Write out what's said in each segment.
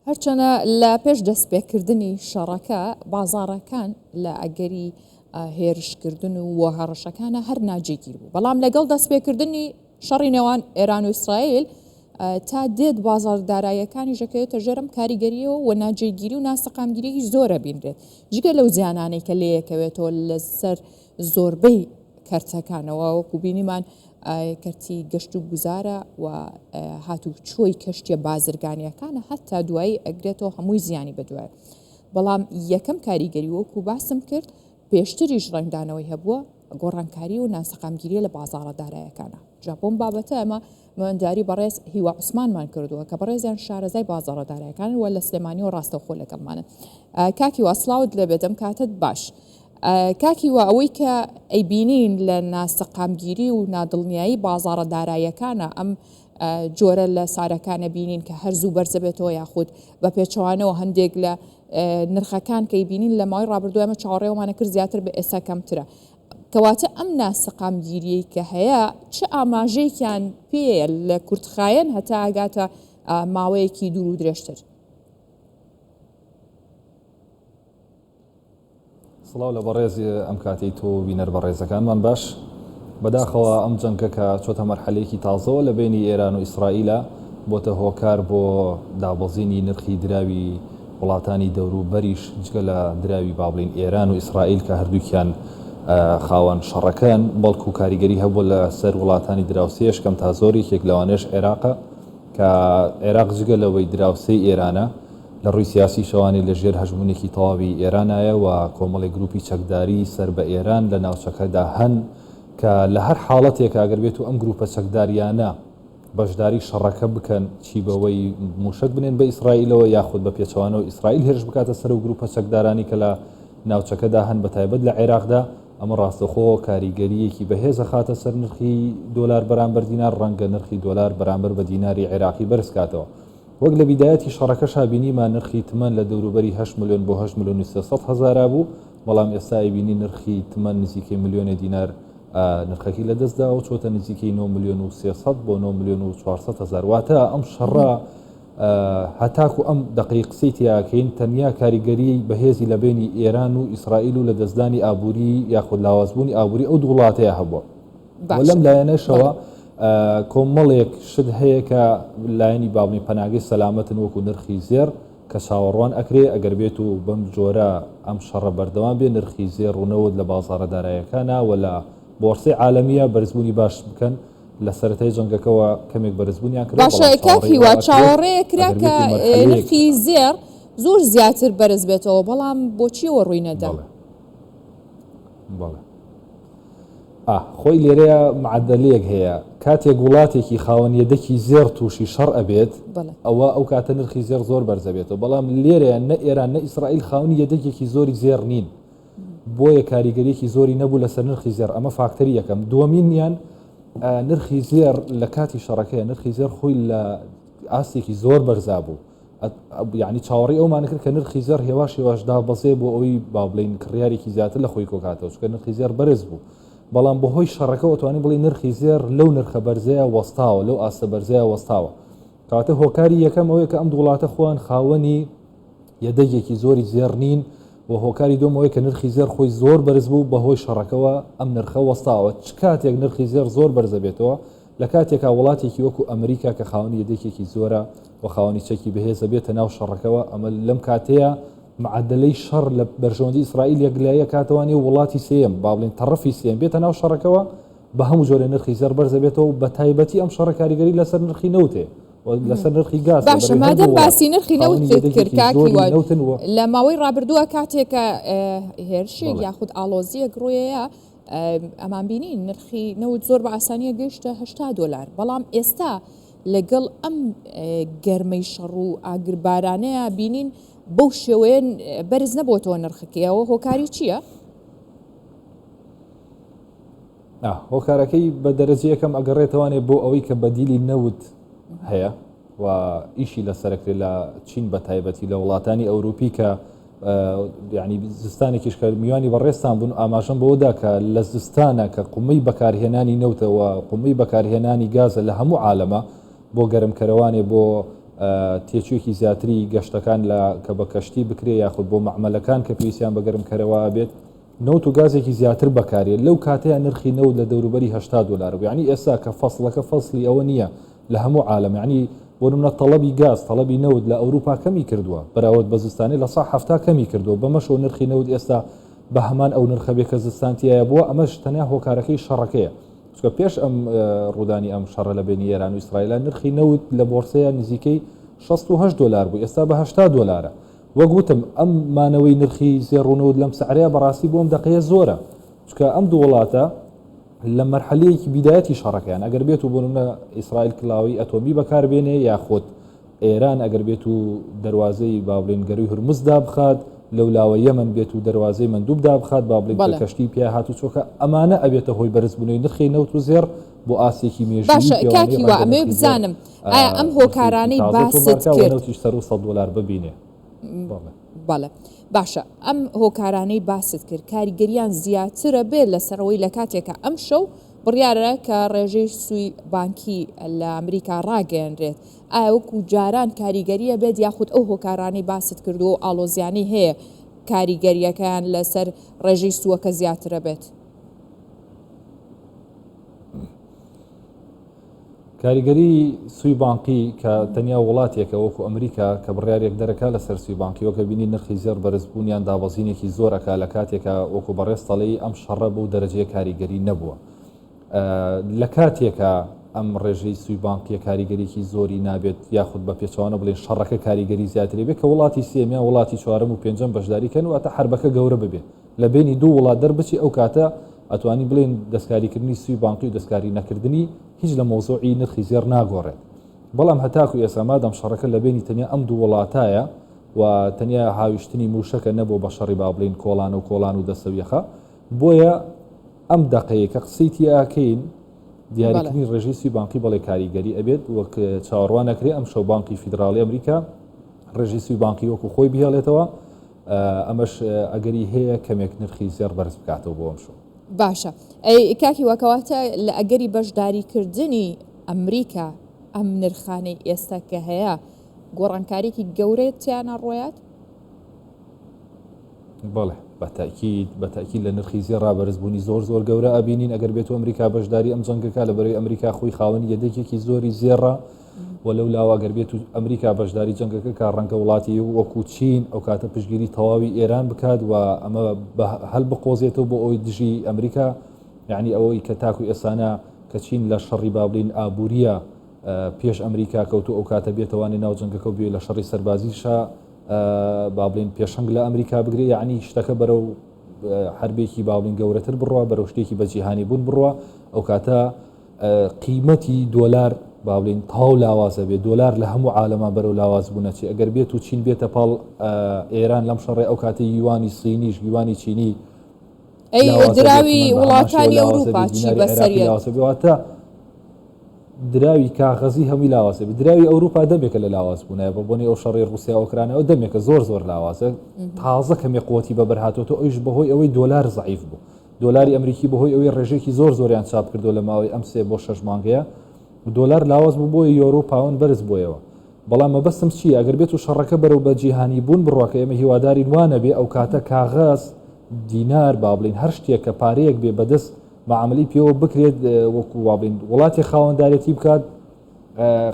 هەرچەنە لە پێش دەستپێکردنی شەڕەکە بازاڕەکان لە ئەگەری هێرشکردن و هەڕەشەکانە هەر ناجێگیر بوو، بەڵام لەگەڵ دەستپێکردنی شەڕی نێوان ئێران و ئیسرائیل تا دێت بازاڕ داراییەکانیش دەکەوێتە ژێر ئەم کاریگەرییەوە و ناجێگیری و ناسەقامگیریی زۆر ئەبینرێت جگە لەو زیانانەی کە لێیەکەوێتەوە لەسەر زۆربەی کەرتەکانەوە وەکو بینیمان کەرتی گەشت و گوزارە و هاتوچۆی کەشتیە بازرگانیەکانە هەتا دوایی ئەگرێتەوە هەمووی زیانی بەدوایە بەڵام یەکەم کاریگەری وەکو باسم کرد پێشتریش ڕەنگدانەوەی هەبووە گۆڕانکاری و ناسەقامگیریە لە بازاڕە دارایەکانە جا بۆم بابەتە ئەمە منداری بەڕێز هیوا عوسمانمان کردووە کە بەڕێزیان شارەزای بازاڕە دارایەکان و لە سلێمانیەوە ڕاستەوخۆ لەگەڵمانن کاکی وا سڵاوت لێبێت ئەم کاتت باش کاک هیوا ئەوەی کە ئەیبینین لە ناسەقامگیری و نادڵنیایی بازاڕە داراییەکانە ئەم جۆرە لە سارەکانە بینین کە هەر زوو بەرزەبێتەوە یاخود بە پێچەوانەوە هەندێک لە نرخەکان کە بینین لە ماوەی ڕابردوو ئەمە چاوەڕێوەمانە کرد زیاتر بە ئێستا کەمترە کەواتە ئەم ناسەقامگیریەی کە هەیە چ ئاماژەیەکیان پێیە لە کورتخایەن هەتا ئەگاتە ماوەیەکی دوور و درێژتر؟ سڵاو لە بەڕێز ئەم کاتەی تۆ و بینەر بەڕێزەکانمان باش. بەداخەوە ئەم جەنگە کە چۆتە مەرحەلەیەکی تازەوە لە بەینی ئێران و ئیسرائیلە بۆتە هۆکار بۆ دابەزینی نرخی دراوی وڵاتانی دەورو بەریش جگە لە دراوی با بڵێین ئێران و ئیسرائیل کە هەردووکیان خاوەن شەڕەکەن بەڵکو کاریگەری هەبووە لە سەر وڵاتانی دراوسێش کەم تا زۆر یەکێک لەوانەش عێراقە کە عێراق جگە لەوەی دراوسێی ئێرانە لە ڕووی سیاسیشەوانی لە ژێر هەژموونێکی تەواوی ئێرانایە و کۆمەڵێک گرووپی چەکداری سەر بە ئێران لە ناوچەکەدا هەن کە لە هەر حاڵەتێکا گەر بێتو ئەم گرووپە چەکدارییانە بەشداری شەڕەکە بکەن چی بەوەی مووشەک بنێن بە ئیسرائیلەوە یاخود بە پێچەوانەوە ئیسرائیل هێرش بکاتە سەر ئەو گرووپە چەکدارانی کە لە ناوچەکەدا هەن بە تایبەت لە عێراقدا ئەمە ڕاستەوخۆ کاریگەرییەکی بەهێز ئەخاتە سەر نرخی دۆلار بەرامبەر دینار ڕەنگە نرخی دۆلار بەرامبەر بە دیناری عێراقی بەرز کاتەوە. وەک لە بیدایەتی شەڕەکەشا بینیمان نرخی تمەن لە دەوروبەری هەشت ملیۆن بۆ هەشت ملیۆن و 300 هەزارا بوو، بەڵام ئێستا ئەیبینی نرخی تمەن نزیکەی ملیۆنێ دینار نرخەکەی لەدەست داوە و چۆتە نزیکەی نۆ ملیۆن و 300 بۆ نۆ ملیۆن و 400 هەزار. واتە ئەم شەڕە هەتاکو ئەم دەقەی قسەی تیاکەین تەنیا کاریگەریی بەهێزی لە بەینی ئێران و ئیسرائیل و لەدەستدانی ئابووری یاخود لاوازبوونی ئابووری ئەو دوو وڵاتەیە هەبووە. و لەم لایەنەشەوە کۆمەڵێک شت هەیە کە لایەنی با بڵێین پەناگەی سەلامەتن وەکو نرخی زێڕ کە چاوەڕوان ئەکرێ ئەگەر بێت و بەم جۆرە ئەم شەڕە بەردەوام بێ نرخی زێڕ و نەوت لە بازاڕە دارایەکانا و لە بۆرسەی عالەمییە بەرزبوونی باش بکەن لە سەرەتای جەنگەکەوە کەمێک بەرزبوونیان کردووە باشە بەڵام کاک چاوەڕێی هیوا ئەوە ئەکرێت چاوەڕێ کرا ئەگەر کە بێت و مەرحەلەیەک نرخی زێڕ زۆر زیاتر بەرز بێتەوە بەڵام بۆچیەوە ڕووی نەدا؟ بەڵێ بەڵێ ئا خۆی لێرەیا معەدەلەیەک هەیە کاتێک وڵاتێکی خاوەن یەدەکی زێڕ تووشی شەڕ ئەبێت بەڵێ. ئەوە ئەو کاتە نرخی زێڕ زۆر بەرز ئەبێتەوە بەڵام لێرەیا نە ئێران نە ئیسرائیل خاوەنی یەدەکێکی زۆری زێڕ نین بۆیە کاریگەریەکی زۆری نەبوو لەسەر نرخی زێڕ ئەمە فاکتەری یەکەم دووەمینیان نرخی زێڕ لە کاتی شەڕەکەی نرخی زێڕ خۆی لە ئاستێکی زۆر بەرزا بوو یانی چاوەڕێی ئەومان کرد کە نرخی زێڕ هێواش هێواش دابەزێ بۆ ئەوەی با بڵێین کڕیارێکی زیاتر لە خۆی کۆکاتەوە چونکە نرخی زێڕ بەرز بوو بەڵام بەهۆی شەڕەکەوە توانی بڵێ نرخی زێڕ لەو نرخە بەرزەیە وەستاوە لەو ئاستە بەرزەیە وەستاوە کەواتە هۆکاری یەکەم ئەوەیە کە ئەم دوو وڵاتە خۆیان خاوەنی یەدەگێکی زۆری زێڕ نین و هۆکاری دووەم ئەوەیە کە نرخی زێڕ خۆی زۆر بەرز بوو بەهۆی شەڕەکەوە ئەم نرخە وەستاوە چ کاتێک نرخی زێڕ زۆر بەرزە بێتەوە لە کاتێکا وڵاتێکی وەکو ئەمریکا کە خاوەنی یەدەکێکی زۆرە و خاوەنی چەکی بەهێزە بێتە ناو شەڕەکەوە، ئەمە لەم کاتەیا معادەلەی شەڕ لە بەرژەوەندی ئیسرائیل یەکلاییە کاتەوە نێو وڵاتی سێیەم، با بڵێین تەڕەفی سێیەم بێتە ناو شەڕەکەوە بە هەموو جۆرێ نرخی زێڕ بەرز دەبێتەوە و بە تایبەتی ئەم شەڕە کاریگەری لەسەر نرخی نەوت هەیە و لەسەر نرخی گاز هەیە، باشە بەرەی مادەم هەردوو وڵات باسی نرخی خاوەنی نەوتت کرد یەدەگێکی کاک زۆری هیوا نەوتن و لە ماوەی ڕابردووە کاتێک کە هێرشێک بەڵێ. یاخود ئاڵۆزییەک ڕوویەیە ئەمانبینی نرخی نەوت زۆر بە ئاسانیە گەیشتە 80 دۆلار بەڵام ئێستا لەگەڵ ئەم گەرمەی شەڕ و ئاگربارانەیە بینین بەو شێوەیە بەرز نەبووەوە نرخەکەیەوە هۆکاری چییە؟ هۆکارەکەی بە دەرەجە یەکەم ئەگەڕێتەوانێ بۆ ئەوەی کە بەدیلی نەوت هەیە و ئیشی لەسەرکرێت لە چین بە تایبەتی لە وڵاتانی ئەوروپی کە یانی زستانێکیش کە میوانی بەڕێزتان بوون ئاماژەم بەوە دا کە لە زستانە کە قومەی بەکارهێنانی نەوتە و قومەی بەکارهێنانی گازە لە هەموو عالەمە بۆ گەرمکەرەوانێ بۆ تێچوویەکی زیاتری گەشتەکان لە کە بە کەشتی بکرێ یاخود بۆ مەعمەلەکان کە پێویستیان بە گەرمکەرەوە ئەبێت نەوت و گازێکی زیاتر بەکارێت لەو کاتەیە نرخی نەوت لە دەوروبەری 80 دلار بوو یعنی ئێستا کە فەصلەکە فەصلی ئەوە نییە لە هەموو عالەم یعنی بۆ نمونە تەڵەبی گاز تەڵەبی نەوت لە ئەوروپا کەمی کردووە بەراورد بە زستانێ لە سا 70 کەمی کردووە بەمەشەوە نرخی نەوت ئێستا بە هەمان ئەو نرخە بێ کە زستان تیایا بووە ئەمەش تەنیا هۆکارەکەی شەڕەکەیە چونکە پێش ئەم ڕوودانی ئەم شەڕە لە بەینی ئێران و ئیسرائیلا نرخی نەوت لە بۆرسەیە نزیکەی 68 دۆلار بوو ئێستا بە 80 دۆلارە وەک وتم ئەم مانەوەی نرخی زێڕ و نەوت لەم سعرەیە بەڕاستی بۆ ئەم دەقەیە زۆرە چونکە ئەم دوو وڵاتە لە مەرحەلەیەکی بیدایەتی شەڕەکەیان ئەگەر بێت و بۆ نمونە ئیسرائیل کلاوی ئەتۆمی بەکاربێنێ یاخود ئێران ئەگەر بێت و دەروازەی با بڵێین گەرووی هورمز دابخات، لەولاوە یەمەن بێت و دەروازەی مەندوب دابخات، با بڵێین کە کەشتی پیا هاتوچۆکە، ئەمانە ئەبێتە هۆی بەرزبوونەوەی نرخی نەوت و زێڕ بۆ ئاستێکی مێژوویی باشە کاک پێوانەیی هیوا ڕەنگە ئەمەوێ نرخی زێڕ بزانم ئایا ئەم نرخێکی هۆکارانەی تازە باست تۆمار کا و کرد نەوتیش سەروو 100 دۆلار ببینێ. بەڵێ. بەڵێ باشە ئەم هۆکارانەی باست کرد کاریگەریان زیاترە بێت لەسەر ئەوەی لە کاتێکا ئەمشەو بڕیارە کە ڕێژەی سووی بانکی لە ئەمریکا ڕاگەیەنرێت ئایا وەکو جاران کاریگەریە بێت یاخود ئەو هۆکارانەی باست کردووە و ئاڵۆزیانەی هەیە کاریگەریەکەیان لەسەر ڕێژەی سووەکە زیاترە بێت؟ کاریگەری سوی بانقی کە تەنیا وڵاتێکە وەکو ئەمریکا کە بڕیارێک دەرەکا لەسەر سوی بانقی وەکە بینی نرخی زێڕ بەرزبوون یان دابەزینێکی زۆر ئەکا لە کاتێکا وەکو بەڕێز تەڵێی ئەم شەڕە بەو دەرەجەیە کاریگەری نەبووە لە کاتێکا ئەم ڕێژەی سوی بانقیە کاریگەریی زۆری نابێت یاخود بە پێچەوانە بڵێن شەڕەکە کاریگەری زیاتری بێت کە وڵاتی سێم یان وڵاتی چوارەم و پێنجەم بەشداری کەن واتە حربەکە گەورە ببێت لە بەینی دوو وڵات دەربچی ئەو کاتە ئەتوانین بڵێین دەستکاریکردنی سوی بانقی و دەستکاری نەکردنی هیچ لە مەوزوعی نرخی زێڕ ناگۆڕێت بەڵام هەتاکو ئێستا مادام شەڕەکە لە بەینی تەنیا ئەم دوو وڵاتایە و تەنیا هاویشتنی موشەکە نەبووە بە شەڕی با بڵێین کۆڵانە و کۆڵان و دەستەویەخە بۆیە ئەم دەقەیە کە قسەی تیاکەین دیاریکردنی ڕێژەی سوی بانقی بەڵێ کاریگەری ئەبێت وەک چاوەڕوان ئەکرێ ئەم شەو بانقی فیدراڵی ئەمریکا ڕێژەی سوی بانقی وەکو خۆی بهێڵێتەوە ئەمەش ئەگەری هەیە کەمێک نرخی زێڕ بەرز بکاتەوە بۆ ئەمشەو. باشە ئەی کاک هیوا کەواتە لە ئەگەری بەشداری کردنی ئەمریکا ئەم نرخانەی ئێستا کە هەیە گۆڕانکاریکی گەورەی تیانا ڕۆیات؟ بەڵێ بە تاکید بە تاکید لە نرخی زێڕا بەرزبوونی زۆر زۆر گەورە ئەبینین ئەگەر بێت و ئەمریکا بەشداری ئەم جەنگەکە لە بەرەی ئەمریکا خۆی خاوەنی یەدەکێکی زۆری زێڕە و لەو لاوە گەر بێت و ئەمریکا بەشداری جەنگەکە کا ڕەنگە وڵاتی وەکو چین ئەو کاتە پشتگیری تەواوی ئێران بکات و ئەمە هەل بقۆزێتەوە بۆ ئەوی دژی ئەمریکا یعنی ئەوەی کە تاکو ئێسانە کە چین لە شەڕی بابلین ئابووریە پێش ئەمریکا کەوتو ئەو کاتە بێتوانێ ناو جەنگەکە و بێ لە شەڕی سەربازیشە با بڵین پێشەنگ لە ئەمریکا بگرێ یعنی شتەکە بەرەو حربێکی باڵین گەورەتر بڕە بەرەو شتێکی بە جیهانی بوون بڕە ئەو کاتە قیمەتی دۆلار با بڵێین تەواو لاواز ئەبێت، دۆلار لە هەموو عالەما بەرەو لاواز بوون ئەچێ، ئەگەر بێت و چین بێتە پاڵ ئێران لەم شەڕەی ئەو کاتەی یوانی سینیش یوانی چینی ئەی لاواز ئەبێت، دراوی تمەن بە هەمان شێوە وڵاتانی لاواز ئەوروپا ئەبێت، چی دیناری بەسەر عێراقی یەت؟ لاواز ئەبێت، واتە دراوی کاغەزی هەمووی لاواز ئەبێت، دراوی ئەوروپا دەمێکە لە لاواز بوونایە بە بۆنەی ئەو شەڕەی ڕووسیا ئۆکرانیاوە دەمێکە زۆر زۆر لاوازە، تازە کەمێ قوتی بەبەر هاتۆتەوە ئەویش بەهۆی ئەوەی دۆلار زەعیف بوو. دۆلاری ئەمریکی بەهۆی ئەوەی ڕێژەیەکی زۆر زۆریان چاپ کردووە لە ماوەی ئەم سێ بۆ شەش مانگەیە دۆلار لاواز بوو بۆیە یۆرۆ و پاوەند بەرز بۆیەوە بەڵام مەبەستم چییە ئەگەر بێت و شەڕەکە بەرەو بە جیهانی بوون بڕوا کە ئێمە هیوادارین وا نەبێ ئەو کاتە کاغەز دینار با بڵین هەر شتێک کە پارەیەک بێ بەدەست معاملەی پێوە بکرێت وەکو وا بڵین وڵاتێک خاوەندارێتی بکات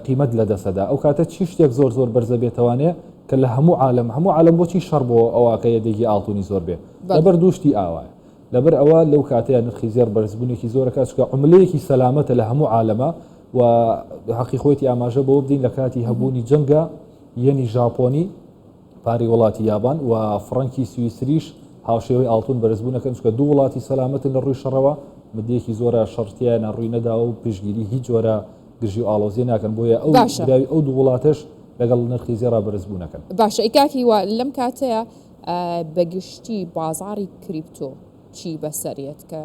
قیمەت لە دەسەدا ئەو کاتە چی شتێک زۆر زۆر بەرزە بێتوانێ کە لە هەموو عالم هەموو عالم بۆچی شەڕ بۆ ئەوواکە یەدەگی ئاڵتونی زۆر بێ لەبەر دووشتی ئاوایە لەبەر ئەوە لەو کاتەیە نرخی زێڕ بەرزبوونێکی زۆرەکە چکە عملەیەکی سەلامەتە لە هەموو عالەمە و حەقی خۆیەتی ئاماژە بەوە بدەین لە کاتی هەبوونی جەنگە یەنی ژاپۆنی پارەی وڵاتی یابان و فڕەنکی سویسریش هاوشێوەی ئاڵتون بەرزبوونەکەن چونکە دوو وڵاتی سەلامەتن لە ڕووی شەڕەوە مدەیەکی زۆرە شەڕ تیایانە ڕووی نەداوە و پشتگیری هیچ جۆرە گرژی و ئاڵۆزیە ناکەن بۆیە ئەو باشە. دراوی ئەو دوو وڵاتەش لەگەڵ نرخی زێڕا بەرزبوونەکەن. باشە ئەی کاک هیوا لەم کاتەیا بە گشتی بازاڕی کریپتۆ چی بەسەر یەت کە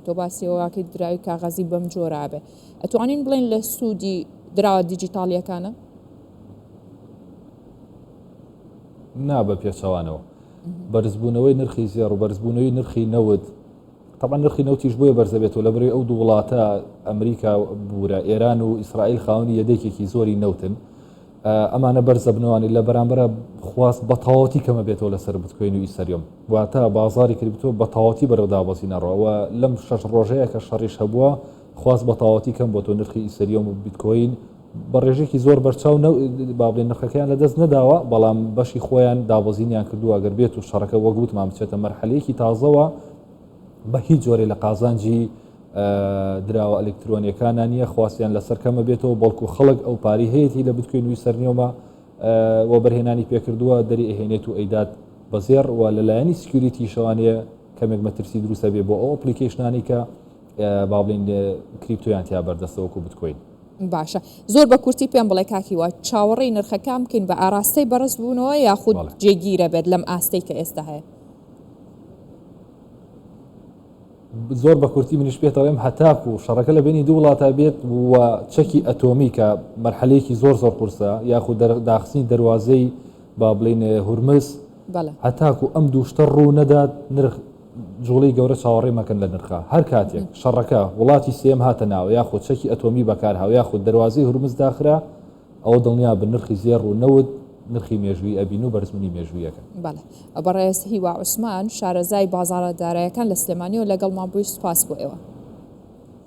تۆ باسی ئەوە کرد دراوی کاغەزی بەم جۆرە ئەبێ ئەتوانین بڵێین لە سوودی دراوە دیجیتاڵیەکانە؟ نا بە پێچەوانەوە بەرزبوونەوەی نرخی زێڕ و بەرزبوونەوەی نرخی نەوت طبعا نرخی نەوتیش بۆیە بەرزەبێتەوە لە بەرەی ئەو دوو وڵاتە ئەمریکا بورە ئێران و ئیسرائیل خاوەنی یەدەکێکی زۆری نەوتن. ئەمانە بەرزەبنەوانی لە بەرامبەرە خواست بە تەواوەتی کەمە بێتەوە لەسەر بتکۆین و ئیسەریۆم واتە بازاری کریپتۆ بە تەواوەتی بەرەو دابەزین ئەڕوا و لەم شەش ڕۆژەیە کە شەڕیش هەبووە خواست بە تەواوەتی کەم بۆتەوە نرخی ئیسەریۆم و بیتکۆین بە ڕێژێکی زۆر بەرچاو با بڵێن نرخەکەیان لەدەست نەداوە بەڵام بەشی خۆیان دابەزینیان کردووە ئەگەر بێت و شەڕەکە وەک وتمان بچێتە مەرحەلەیەکی تازەوە بە هیچ جۆرێ لە قازانجی دراوە ئەلکترۆنیەکانە نییە خواستیان لەسەر کەمە بێتەوە بەڵکو خەڵک ئەو پاری هەیەی لە بتکوێن وی سەرنیۆمە وەبەرهێنانی پێکردووە دەری ئەهێنێت و ئەیدات بە زێڕ و لەلایەنی security شەوانەیە کەمێک مەترسی دروستە بێ بۆ ئەو application انی کە با بڵین کریپتۆیان تیا بەردەستە وەکو بتکۆین. باشە زۆر بە کورتی پێم بڵێ کاک هیوا چاوەڕێی نرخەکان بکەین بە ئاراستەی بەرزبوونەوە یاخود جێگیرە بێت لەم ئاستەی کە ئێستا هەیە؟ زۆر بە کورتی منیش پێت ئەڵێم هەتاکو شەڕەکە لە بینی دوو وڵاتە بێت و چەکی ئەتۆمی کە مەرحەلەیەکی زۆر زۆر قورسە یاخود داخستنی دەروازەی با بڵین هورمز هەتاکو ئەم دوو شتە ڕوو نەدات نرخ جوڵەی گەورە چاوەڕێ مەکەن لە نرخە هەر کاتێک شەڕەکە وڵاتی سێم هاتە ناوە یاخود چەکی ئەتۆمی بەکارهاو یاخود دەروازەی هورمز داخرا ئەوە دڵنیا بن نرخی زێڕ و نەوت نرخی مێژوویی ئەبین و بەرزبوونی مێژوویەکە. بەڵێ بەڕێز هیوا عوسمان شارەزای بازاڕە دارایەکان لە سلێمانیەوە لەگەڵمان بووی سوپاس بۆ ئێوە.